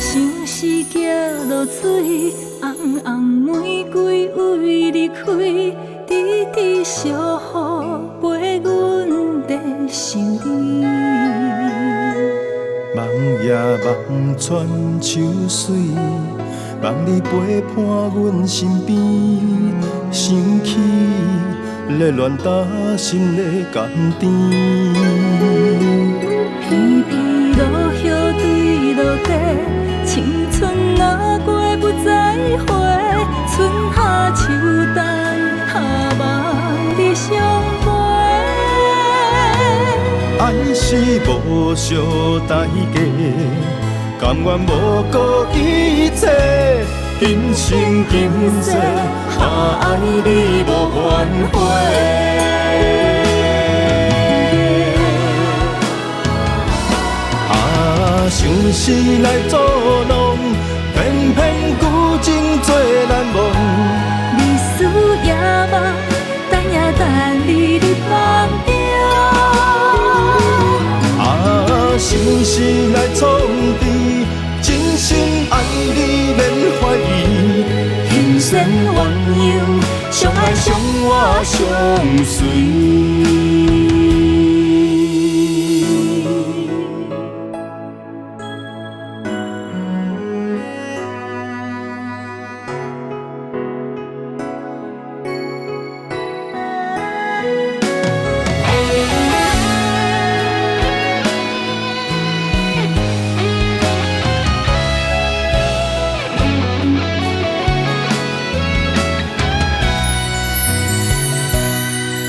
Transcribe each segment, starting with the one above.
相思寄落水，红红玫瑰为你开，沬沬小雨陪阮在想你。梦也梦穿秋水，望你陪伴阮身边，想起热恋担心的甘甜。片片落叶对落地，青春若过不再回，春夏秋冬，哈望你相陪。爱是无惜代价，甘愿无顾一切，今生今世，啊爱你无反悔。啊，相思来作弄，偏偏旧情做难忘。日思夜梦，等呀等你入梦中。啊，相思来创治，真心爱你免怀疑。行善鸳鸯，相爱相活相随。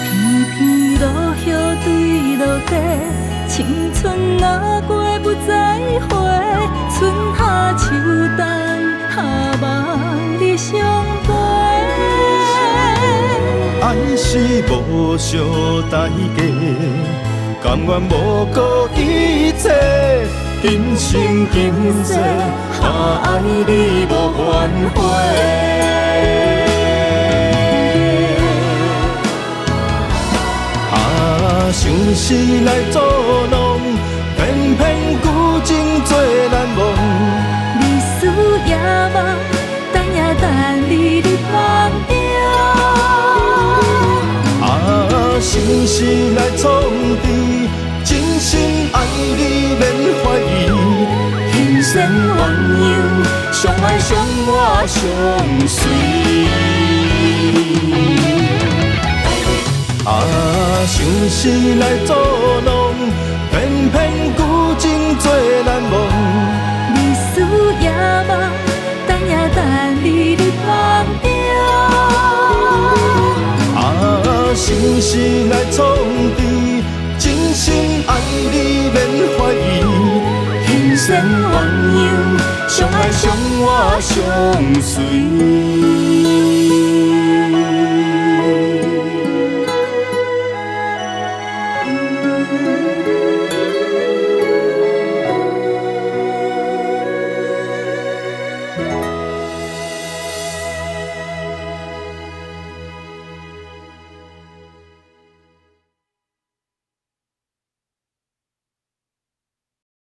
片片落叶对落地，青春若过不再回，春夏秋冬，哈望你相陪。爱是无惜代价，甘愿无顾一切，今生今世，啊爱你无反悔。啊，相思来作弄，偏偏旧情做难忘。日思夜梦，等呀等你入梦中。啊，相思来创治，真心爱你免怀疑。行善鸳鸯，相爱相活相随。啊，相思来作弄，偏偏旧情做难忘。日思夜梦，等呀等你入梦中。啊，相思来创治，真心爱你免怀疑。行善鸳鸯，相爱相活相随。